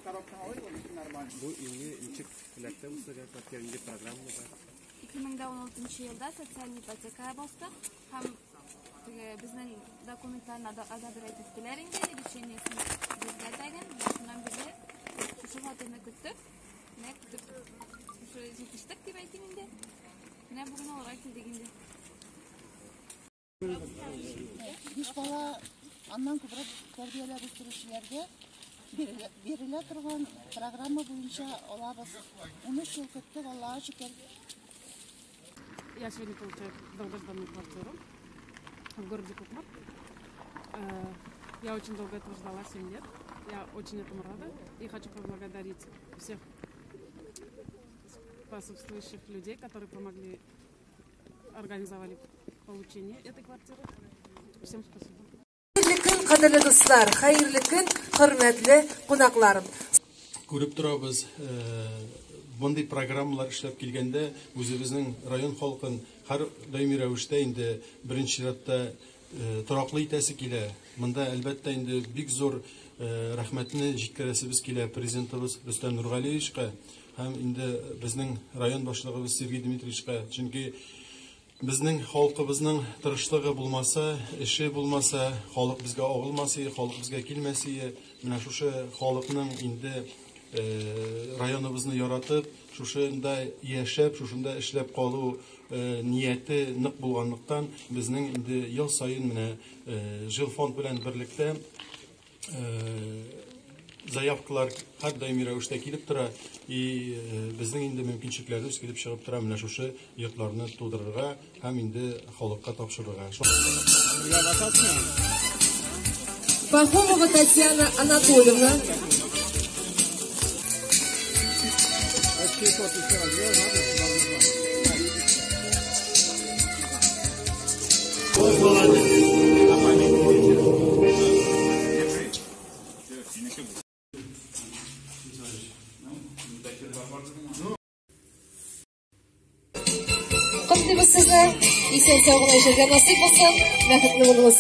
Бу өйне ничек эләкте бу сезгә квартира, нинди программада? 2016 елда социаль ипотекага бастык һәм теге безнең документларны одобрять иттеләр инде, решениесен бирделәр тагын. Шуннан бирле шушы фатирны көттек. Менә көтеп шушы җитештек дип әйтим инде. Менә бүген алырга килдек инде. 5 бала аннан күбрәк тәрбияләп үстерүчеләргә бирелә торган программа буенча алабыз. 13 ел көттек, Аллага шөкер. Я сегодня получаю долгожданную квартиру в городе Кукмор. Я очень долго этого ждала, 7 лет. Я очень этому рада и хочу поблагодарить всех способствующих людей, которые помогли, организовали получение этой квартиры. Всем спасибо. Хәерле көн, кадерле дуслар, хәерле көн, хөрмәтле кунакларым. Күреп торабыз, мондый программалар эшләп килгәндә үзебезнең район халкын һәр даими рәвештә инде беренче чиратта тораклы итәсе килә. Монда әлбәттә инде бик зур рәхмәтне җиткерәсебез килә президентыбыз Рөстәм Нургалиевичка һәм инде безнең район башлыгыбыз Сергей Дмитриевичка, чөнки безнең халкыбызның тырышлыгы булмаса, эше булмаса, халык безгә агылмаса, халык безгә килмәсе, менә шушы халыкның инде районыбызны яратып, шушында яшәп, шушында эшләп калу нияте нык булганлыктан, безнең инде ел саен менә Жилфонд белән берлектә заявкалар һәр даими рәвештә килеп тора, и безнең инде мөмкинчелекләребез килеп чыгып тора менә шушы йортларны тудырырга һәм инде халыкка тапшырырга. Пахомова Татьяна Анатольевна. Котлыйбыз сезне, исән сау гына яшәргә насыйп булсын, бәхетле булыгыз.